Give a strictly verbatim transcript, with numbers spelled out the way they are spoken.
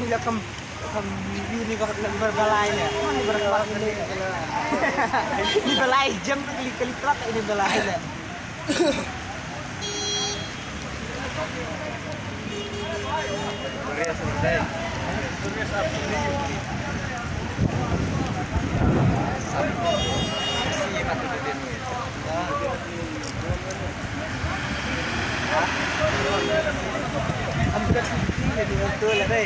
Ila kam kam yu ni ba ni ba balai ne. Ni ba balai ne. Ni balai jam kali kali plat ini balai ne. Am ka sisi ne di betul lah dai.